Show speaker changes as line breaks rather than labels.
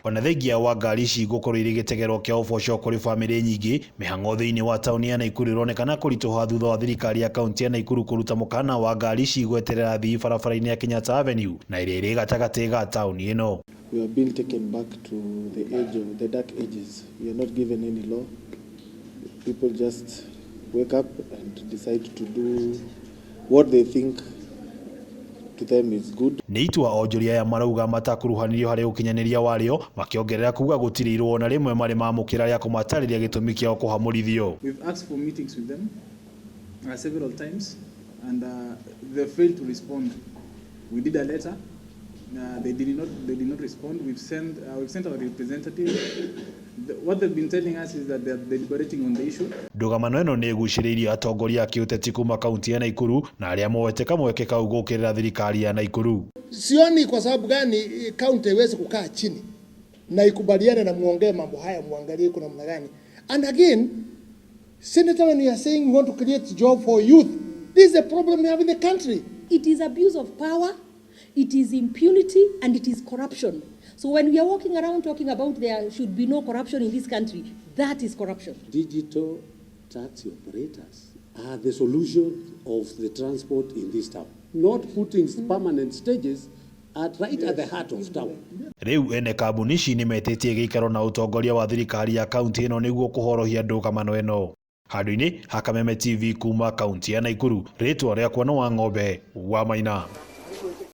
Ona thengia wa ngari ici gũkorwo irĩ gĩtegero kĩa ũboco kũrĩ bamĩrĩ nyingĩ, mĩhang'o thĩinĩ wa taũni ya Naikuru ĩronekana kũritũha thutha wa thirikari ya kaunti ya Naikuru kũruta mũkana wa ngari ici gweterera athii barabara-inĩ ya Kenyatta Avenue na ĩrĩa ĩrĩ gatagatĩ ga taũni ĩno.
We have been taken back to the age of the dark ages. We are not given any law. People just wake up and decide to do what they think to them is good.
Nĩ itua onjoria aya marauga matakuruhanirio harĩ ũkinyanĩria warĩo, makĩongerera kuga gũtirĩ irũa ona rĩmwe marĩ mamũkĩra rĩa kũmatarĩria gĩtũmi kĩao kũhamũrithio.
We've asked for meetings with them several times and they failed to respond. We did a letter. They did not respond. We've sent our representative. What they've been telling us is that they are deliberating on the issue.
Ndũgamano ĩno nĩ ĩgucĩrĩirie atongoria a kĩũteti kuma kaunti ya Naikuru na arĩa moete kamweke kau gũkĩrĩra thirikari ya Naikuru.
Sioni kwa sababu gani kaunti haiwezi kukaa chini na ikubaliane na muongee mambo haya, muangalie kuna namna gani. And again, Senator, when you are saying we want to create job for youth, this is a problem we have in the country.
It is abuse of power, it is impunity, and it is corruption. So when we are walking around talking about there should be no corruption in this country, that is corruption.
Digital taxi operators are the solution of the transport in this town, not putting permanent stages at right at the heart of town.
Rĩu ene kambuni ici nĩmetĩtie gĩikaro na ũtongoria wa thirikari ya kaunti ĩno nĩguo kũhorohia ndũgamano ĩno. Handũ-inĩ ha Kameme TV kuma kaunti ya Naikuru, rĩtwa rĩakwa nĩ Wang'ombe wa Maina.